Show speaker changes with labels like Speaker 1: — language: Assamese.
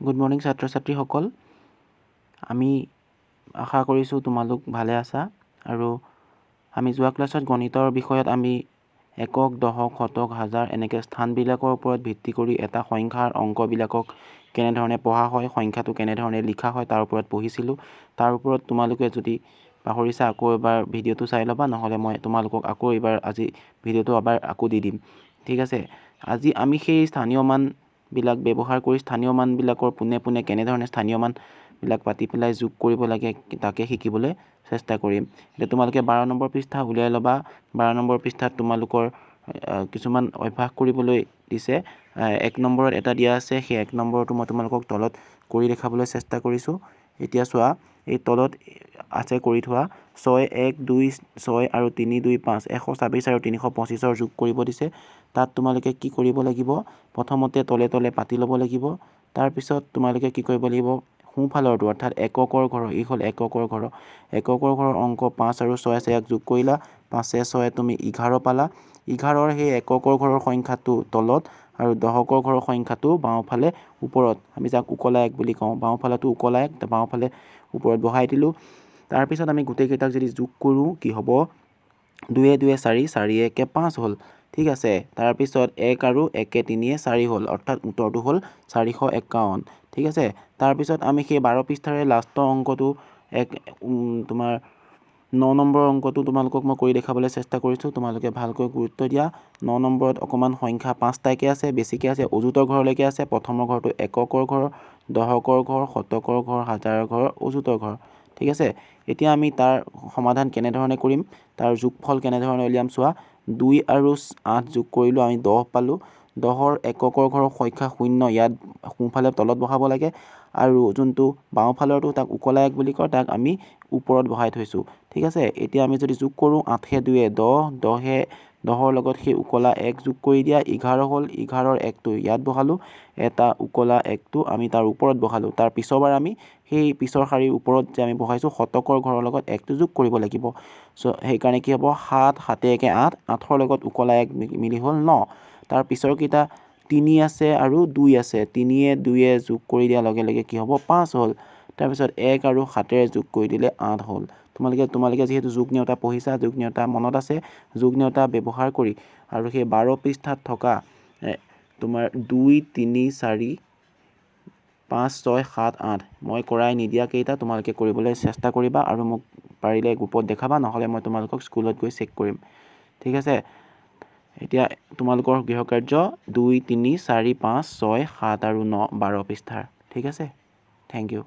Speaker 1: গুড মৰ্ণিং ছাত্ৰ ছাত্ৰীসকল। আমি আশা কৰিছোঁ তোমালোক ভালে আছা। আৰু আমি যোৱা ক্লাছত গণিতৰ বিষয়ত আমি একক, দশক, শতক, হাজাৰ এনেকৈ স্থানবিলাকৰ ওপৰত ভিত্তি কৰি এটা সংখ্যাৰ অংকবিলাকক কেনেধৰণে পঢ়া হয়, সংখ্যাটো কেনেধৰণে লিখা হয় তাৰ ওপৰত পঢ়িছিলোঁ। তাৰ ওপৰত তোমালোকে যদি পাহৰিছা আকৌ এবাৰ ভিডিঅ'টো চাই ল'বা, নহ'লে মই তোমালোকক আকৌ এইবাৰ আজি ভিডিঅ'টো এবাৰ আকৌ দি দিম, ঠিক আছে। আজি আমি সেই স্থানীয় মানবিলাক ব্যৱহাৰ কৰি স্থানীয় মানবিলাকৰ পোনে পোনে কেনেধৰণে স্থানীয় মানবিলাক পাতি পেলাই যোগ কৰিব লাগে তাকে শিকিবলৈ চেষ্টা কৰিম। এতিয়া তোমালোকে 12 নম্বৰ পৃষ্ঠা উলিয়াই ল'বা। 12 নম্বৰ পৃষ্ঠাত তোমালোকৰ কিছুমান অভ্যাস কৰিবলৈ দিছে। 1 নম্বৰত এটা দিয়া আছে, সেই 1 নম্বৰটো মই তোমালোকক তলত কৰি দেখাবলৈ চেষ্টা কৰিছোঁ। এতিয়া চোৱা, এই তলত আছে কৰি থোৱা 6 1 2 6 আৰু 3 2 5, 126 আৰু 325ৰ যোগ কৰিব দিছে। তাত তোমালোকে কি কৰিব লাগিব, প্ৰথমতে তলে তলে পাতি ল'ব লাগিব। তাৰপিছত তোমালোকে কি কৰিব লাগিব, সোঁফালৰটো অৰ্থাৎ এককৰ ঘৰৰ, ই হ'ল এককৰ ঘৰৰ, এককৰ ঘৰৰ অংক 5 আৰু 6 আছে, ইয়াক যোগ কৰিলা, পাঁচে ছয়ে তুমি 11 পালা। 11ৰ সেই এককৰ ঘৰৰ সংখ্যাটো তলত আৰু দশকৰ ঘৰৰ সংখ্যাটো বাওঁফালে ওপৰত, আমি যাক উকলা এক বুলি কওঁ, বাওঁফালতো উকলা এক, বাওঁফালে ওপৰত বহাই দিলোঁ। তাৰপিছত আমি গোটেইকেইটাক যদি যোগ কৰোঁ কি হ'ব, দুয়ে দুয়ে চাৰি, চাৰি একে পাঁচ হ'ল, ঠিক আছে। তাৰপিছত এক আৰু একে তিনিয়ে চাৰি হ'ল, অৰ্থাৎ উত্তৰটো হ'ল 451, ঠিক আছে। তাৰপিছত আমি সেই 12 পৃষ্ঠাৰে লাষ্টৰ অংকটো এক, তোমাৰ 9 নম্বৰৰ অংকটো তোমালোকক মই কৰি দেখাবলৈ চেষ্টা কৰিছোঁ, তোমালোকে ভালকৈ গুৰুত্ব দিয়া। 9 নম্বৰত অকণমান সংখ্যা 5টাকৈ আছে, বেছিকৈ আছে, অযুতৰ ঘৰলৈকে আছে। প্ৰথমৰ ঘৰটো এককৰ ঘৰ, দশকৰ ঘৰ, শতকৰ ঘৰ, হাজাৰৰ ঘৰ, অযুতৰ ঘৰ, ঠিক আছে। এতিয়া আমি তাৰ সমাধান কেনেধৰণে কৰিম, তাৰ যোগফল কেনেধৰণে উলিয়াম চোৱা। 2 আৰু 8 যোগ কৰিলোঁ আমি 10 পালোঁ। দহৰ এককৰ ঘৰৰ সংখ্যা শূন্য, ইয়াত সোঁফালে তলত বহাব লাগে আৰু যোনটো বাওঁফালৰটো তাক উকলা এক বুলি কয়, তাক আমি ওপৰত বহাই থৈছোঁ, ঠিক আছে। এতিয়া আমি যদি যোগ কৰোঁ, আঠে দুয়ে দহ, দহে দহৰ লগত সেই উকলা এক যোগ কৰি দিয়া 11 হ'ল, 11ৰ একটো ইয়াত বহালোঁ, এটা উকলা একটো আমি তাৰ ওপৰত বহালোঁ। তাৰ পিছৰবাৰ আমি সেই পিছৰ শাৰীৰ ওপৰত যে আমি বহাইছোঁ শতকৰ ঘৰৰ লগত একটো যোগ কৰিব লাগিব। সেইকাৰণে কি হ'ব, সাত, সাতে একে আঠ, আঠৰ লগত উকলা এক মিলি হ'ল ন। তাৰ পিছৰকেইটা 3 আছে আৰু 2 আছে, তিনিয়ে দুয়ে যোগ কৰি দিয়াৰ লগে লগে কি হ'ব, 5 হ'ল। তাৰপিছত 1 আৰু সাতেৰে যোগ কৰি দিলে 8 হ'ল। তোমালোকে যিহেতু যোগ নেওতা পঢ়িছা, যোগ নেওতা মনত আছে, যোগ নেওতা ব্যৱহাৰ কৰি আৰু সেই 12 পৃষ্ঠাত থকা, তোমাৰ 2 3 4 5 6 7 8 মই কৰাই নিদিয়া কেইটা তোমালোকে কৰিবলৈ চেষ্টা কৰিবা আৰু মোক পাৰিলে গ্ৰুপত দেখাবা, নহ'লে মই তোমালোকক স্কুলত গৈ চেক কৰিম, ঠিক আছে। এতিয়া তোমালোকৰ গৃহকাৰ্য 2 3 4 5 6 7 আৰু 9 12 পৃষ্ঠাৰ, ঠিক আছে। Thank you.